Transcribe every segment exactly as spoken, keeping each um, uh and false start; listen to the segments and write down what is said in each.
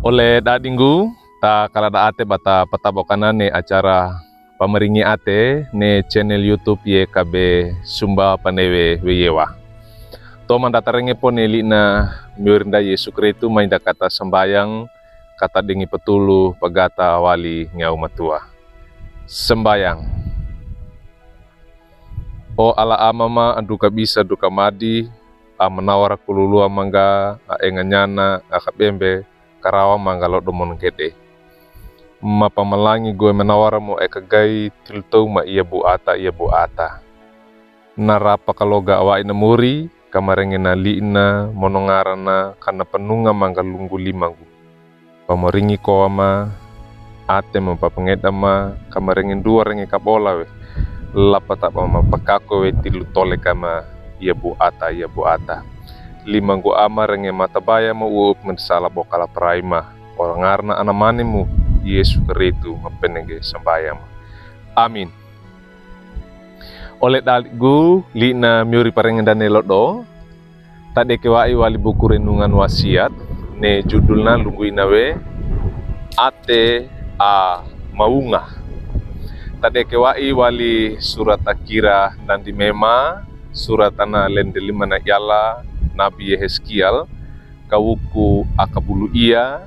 Ole dadinggu, ta kaladaate ba ta pataba o kanan ne acara Pamaringi Ate ne channel YouTube Y K B Sumba Panewe Weyewa. Toman da tarenge po ne li'na miorinda Yesu Kristu, mai da kata sambayang, kata dengi patulu pagata wali ngiau matua. Sambayang. O Ala Ama ma, andu kabisa du kamadi, a manawara kululua mangga, a enga nyana, a kabembe, karawa mangga lodo mono ngede. Mapamalangi gowe manawara mo e kagai tilu tow ma ia buata, ia buata. Na rapa kaloga awa'i na muri, kamarenge na li'na mono ngarana, kana panunga mangga lunggu limanggu. Pamaringi kowa ma, ate mapapangeda ma, kamarenge nduwa renge kabola we. Lapata ba mapakako we tilu toleka ma ia buata, ia buata. Limanggu ama renge matabaya ma uwa up ngendesala bokala parai ma. Ora ngarana Anamanimu, Yesu Kristu, mapenenge sambayang ma. Amin. Ole dadinggu, li'na miori parenge ndane lodo, tadeke wa'i wali buku Renungan Wasiat, ne judulna lunggu ina we, Ate a Maunga. Tadeke wa'i wali surat a Kira ndandi mema, surat ana lendelima na iala nabi Yeheskiel, kawuku a kabulu ia,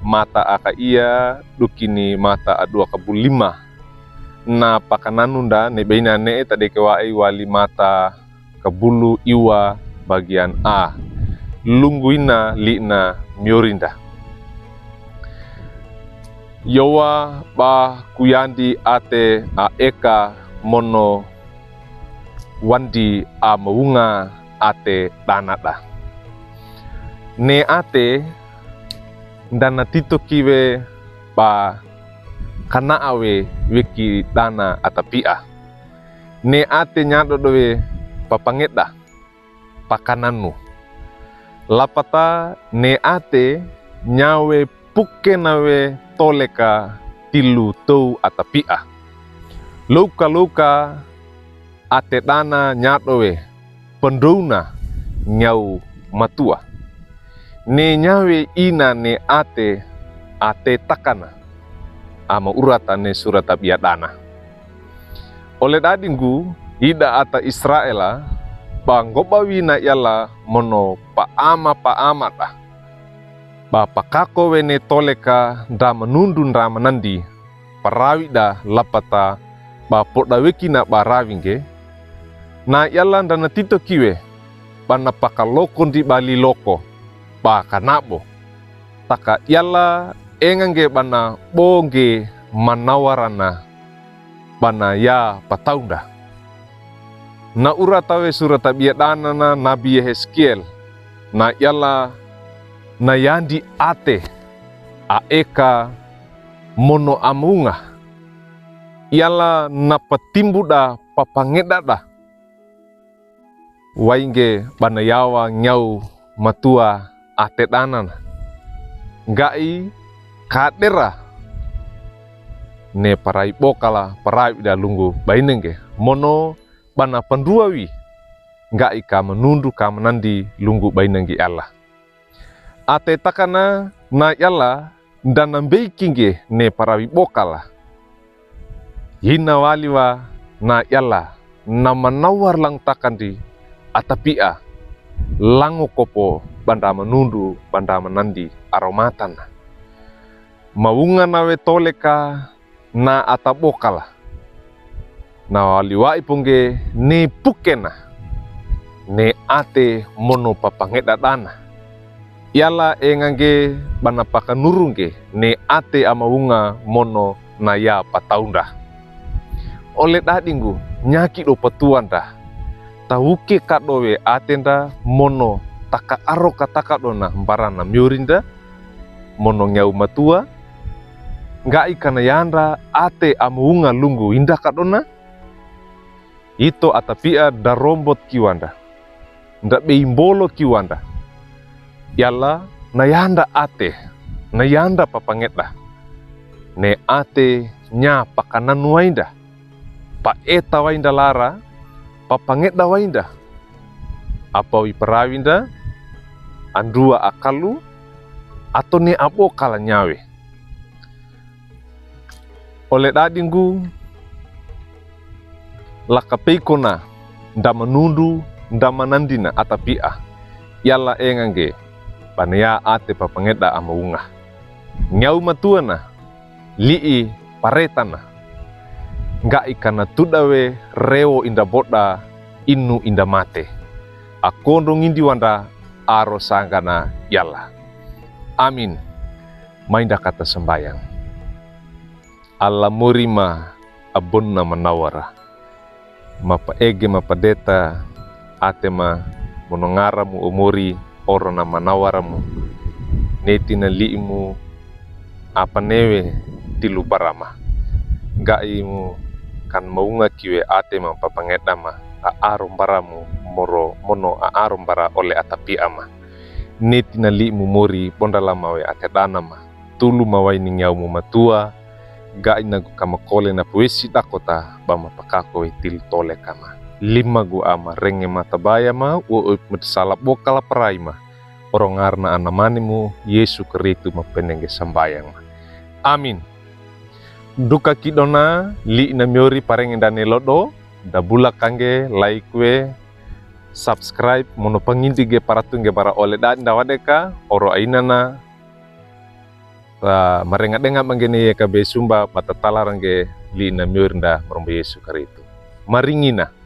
mata a kaia, dukini mata a dua kabulu lima. Na pakananu nda ne baina ne tadeke wa'i wali mata kabulu iwa bagian a. Lunggu ina li'na miorinda. Yowa ba kuyandi ate a eka mono wandi a maunga ate dana da. Ne ate ndana titoki we ba kana'a we weki dana a tapia. Ne ate nyadodo we papangeda, pakananu. Lapata ne ate nyawe pukena we toleka tilu tow a tapia. Louka louka ate dana nyado we, pandowna ngiau matua. Ne nyawe ina ne ate, ate takana. Ama urata ne surat a bia dana. Ole dadinggu, ida ata Israel a, ba ngoba wina iala mono paama paama da. Ba pakako we ne toleka nda manundu nda manandi, parawi da lapata, ba poda wekina ba rawi ngge. Na iala ndana titoki we, ba na pakaloko ndi ba liloko, ba kanabo. Taka iala enga ngge ba na bo ngge manawarana, ba na ya pataunda. Na urata we surat a bia dana na nabi Yeheskiel, na iala na yandi ate a eka mono a maunga. Iala na patimbu da papangeda da. Wai ngge ba na yawa ngiau matua ate dana na. Ngga'i kadera ne parai bokala parawi da lunggu baina ngge. Mono ba na pandua wi. Ngga'i ka manundu ka manandi lunggu baina ngge iala. Ate takana na iala ndana mbeiki ngge ne parawi bokala. Ina wali wa na iala na manawar lango takandi a tapia. Lango kopo ba nda manundu ba nda manandi aromatana. Maunga na we toleka na ata bokala. Na wali wa'i po ngge ne pukena. Ne ate mono papangeda dana. Iala enga ngge ba na pakanuru ngge ne ate a maunga mono na ya pataunda. Ole dadinggu, nyaki do patuanda. Tawuke kado we ate nda mono taka aro kataka dona mbarana miorinda. Mono ngiau matua, ngga'i ka na yanda ate a maunga lunggu inda ka dona. Ito a tapia nda rombot kiwanda, nda bei mbolo kiwanda. Iala na yanda ate, na yanda papangeda. Ne ate nya pakananu wainda. Paeta wainda lara, papangeda wainda. Apawi parawi nda, andua a kalu, ato ni abokala nyawe. Ole dadi nggu, la kapei kona nda manundu, nda manandina a tapi'a. Yala enga ngge, baneya ate papangeda a mawunga. Nyawu matuana, li'i paretana. Ngga'i kana tuda we rewo inda boda, inu inda mate. Akondo ngindi wanda aro sanggana yala. Amin. Mai nda kata sambayang. Ala mori ma abonna manawara. Mapaege mapadeta ate ma mono ngara mu o mori oro na manawara mu. Neti na li'i mu apanewe tilu bara ma. Ngga'i mu kan mawunga kiwe ate ma papangeda ma a aro mbara mu moro mono a aro mbara ole a tapi'a ma. Neti na li'i mu mori bondala ma we ate dana ma. Tulu ma waini nyawu mu matua, ngga'i nagu kamakole na pawesi dakota ba mapakako we tilu tole kama. Lima gu ama renge matabaya ma, wo mati sala bokala parai ma. Oro ngarna ana mane mu, Yesu Keristu mapenenge sambayang ma. Amin. Duka kidona, li'i na miori parenge ndane lodo, da bula kangge, like we, subscribe, mono pangindi ge paratunge bara ole dadi nda wadeka, oro ainana, ah, marenga denga mangge ne ye kabe sumba, batatala rangge li'i na miori nda marombo Yesu Keristu. Maringina.